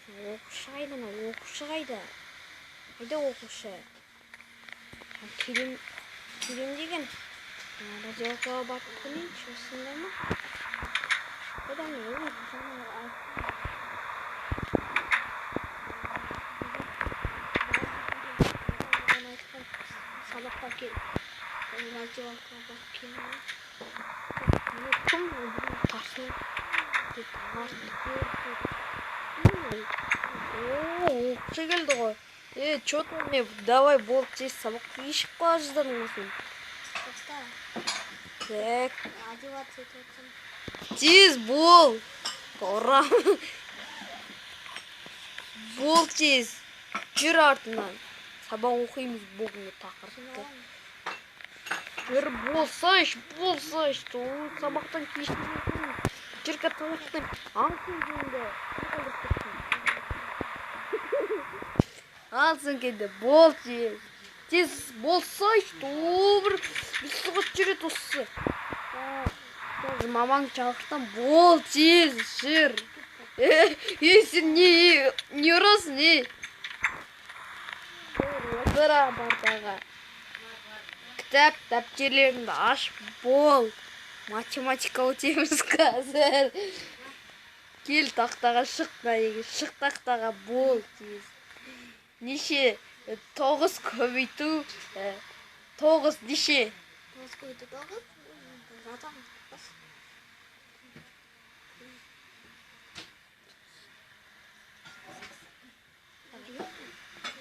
Так, оқушы қайда? Оқушы қайда? Қайда оқушы? Келем, келем деген. Раздевалкаға барып көрейінші, осында ма? Қайда ана? Сабаққа кел. Раздевалкаға барып келемін. Кім? Тарсын. Оқушы келді ғой. Че там не? Давай бол тез сабақ кешігіп қала жаздадың ғой сен. Тоқта. Так. Одеваться етіп отырмын. Тез бол. Ұрам. Бол тез. Жүр артынан. Сабақ оқимыз бүгінгі тақырыпты. Жүр болсайшы, болсайшы. Сабақтан кешігіп. Жүр каталогтан ал сөмкеңді. Ал сөмкеңді, бол тез. Тез болсайшы. Бір сағат жүреді осы. Қазір мамаң шақыртам, бол тез, жүр. Сен не ұрасың, не? Отыр партаға. Кітап, дәптерлеріңді аш, бол. Математика өтеміз қазір. Кел тақтаға шық, шық тақтаға, бол тез. Неше? 9 көбейту, 9 неше? 9 көбейту 9. Жазамыз.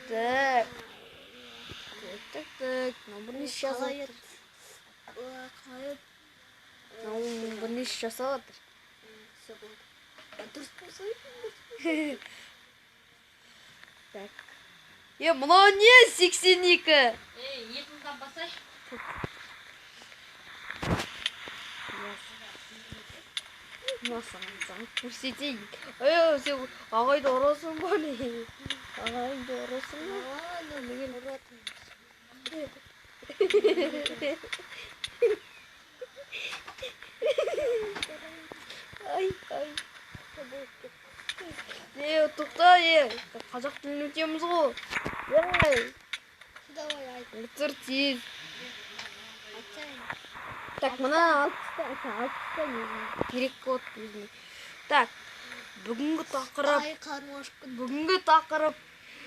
Так. Так, так, так. Мынау бірнеше жасап жатыр. Қалай? Мынау бірнеше жасап жатыр. Все болды. Дұрыс болса. Так. Мынау не? 82. Етін таппасай. Мына саған көрсетейін. Сен ағайды ұрасың ба не? Ағайды ұрасың ба? Ай, ай. Тоқта, қазақ тілін өтеміз ғой. Давай айт. Отыр тез. Айтсайын. Так, мына алып керек болады өзіне. Так, бүгінгі тақырып. Ай, қарным ашып кетті. Бүгінгі тақырып.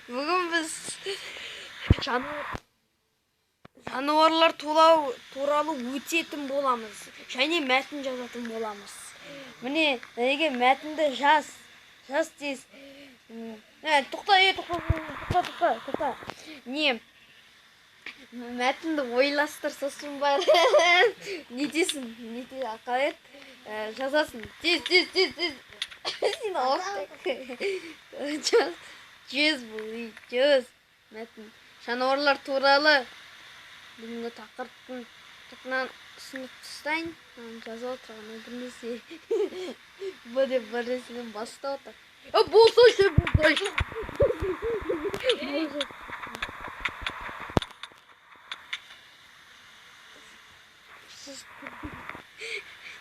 Бүгін біз жануарлар туралы өтетін боламыз. Және мәтін жазатын боламыз. Міне, неге мәтінді жаз. Жаз тез. Тоқта, тоқта, тоқта, тоқта. Не? Мәтінді ойластыр, сосын барып нетесің, қалай еді? Жазасың. Тез, тез, тез, тез. Сен жаз, жаз бұл, жаз. Мәтін. Жануарлар туралы бүгінгі тақырыптың тақырыбынан ұсынып тастайын. Жазып отырған бірнәрсе. Б деп бірнәрседен бастап отыр. Болсайшы, болсайшы.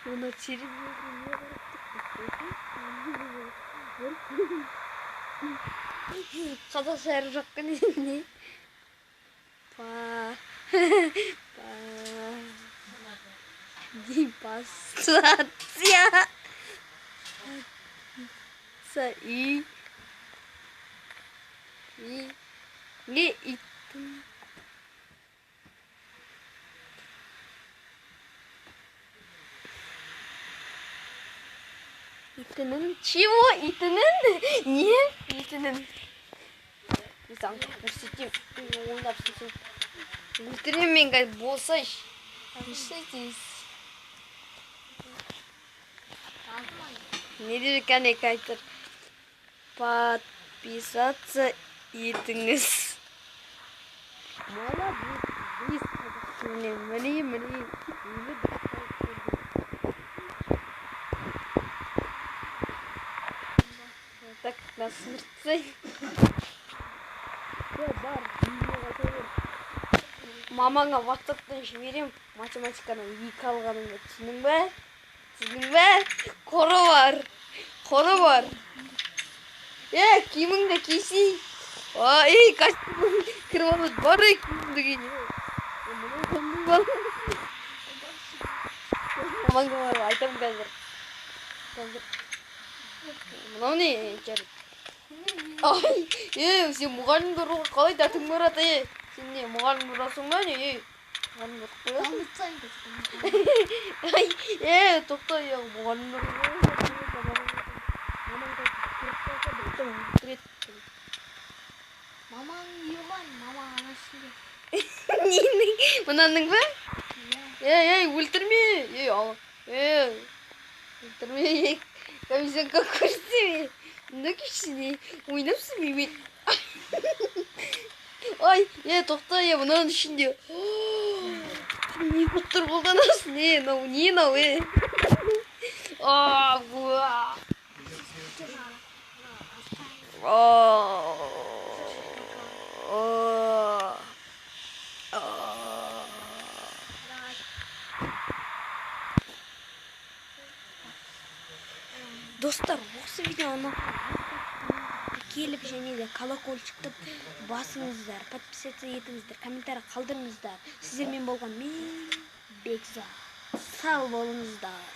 Мына терезеге не қарап тұрсың? Қазақша әрі жаққа не? Па. Па. Депасация. Са и. И. Не иттің. Итінің чего? Итінің? Не? Итінің. Мен саған көрсетемін. Ойнап істесем. Өлтіремін мен қазір, болсайшы. Не істейсіз? Не деп екен айтыр? Подписаться етіңіз. Молодец. Міне, міне, міне. Так, нас смерть. Бар, мамаңа WhatsApp'тан жіберем, математикадан 2 алғаныңды түсіндің бе? Түсіндің бе? Қоры бар. Қоры бар. Е, киіміңді кисей. Ей, костюм кіріп алып бар, ей, киіміңді ки. Мынау кімнің бала? Мамаңа барып айтамын қазір. Қазір. Мынау не? Жарайды. Ай, е, сен мұғалімді ұруға қалай дәтің барады, е? Сен не, мұғалімді ұрасың ба, не, ей? Мұғалімді ұрып қоясың? Ұмытсаң. Ай, е, тоқта, е, мұғалімді ұрып. Мамаң қазір көріп қалса, бітті, өлтіреді. Мамаң юған, мамаң ана ішінде. Ненің? Мынаның ба? Иә. Ей, ей, өлтірме! Ей, ал. Ей, өлтірме, ей. Комиссионка көрсеме. Мында кішкене ойнапсың менімен. Ай, е, тоқта, е, мынаның ішінде. Не кодтар қолданасың, е, мынау не мынау, е? А, буа. А, а, а. Достар, осы видеоны келіп және де колокольчикті басыңыздар, подписаться етіңіздер, комментарий қалдырыңыздар. Сіздермен болған мен, Бекзат. Сау болыңыздар.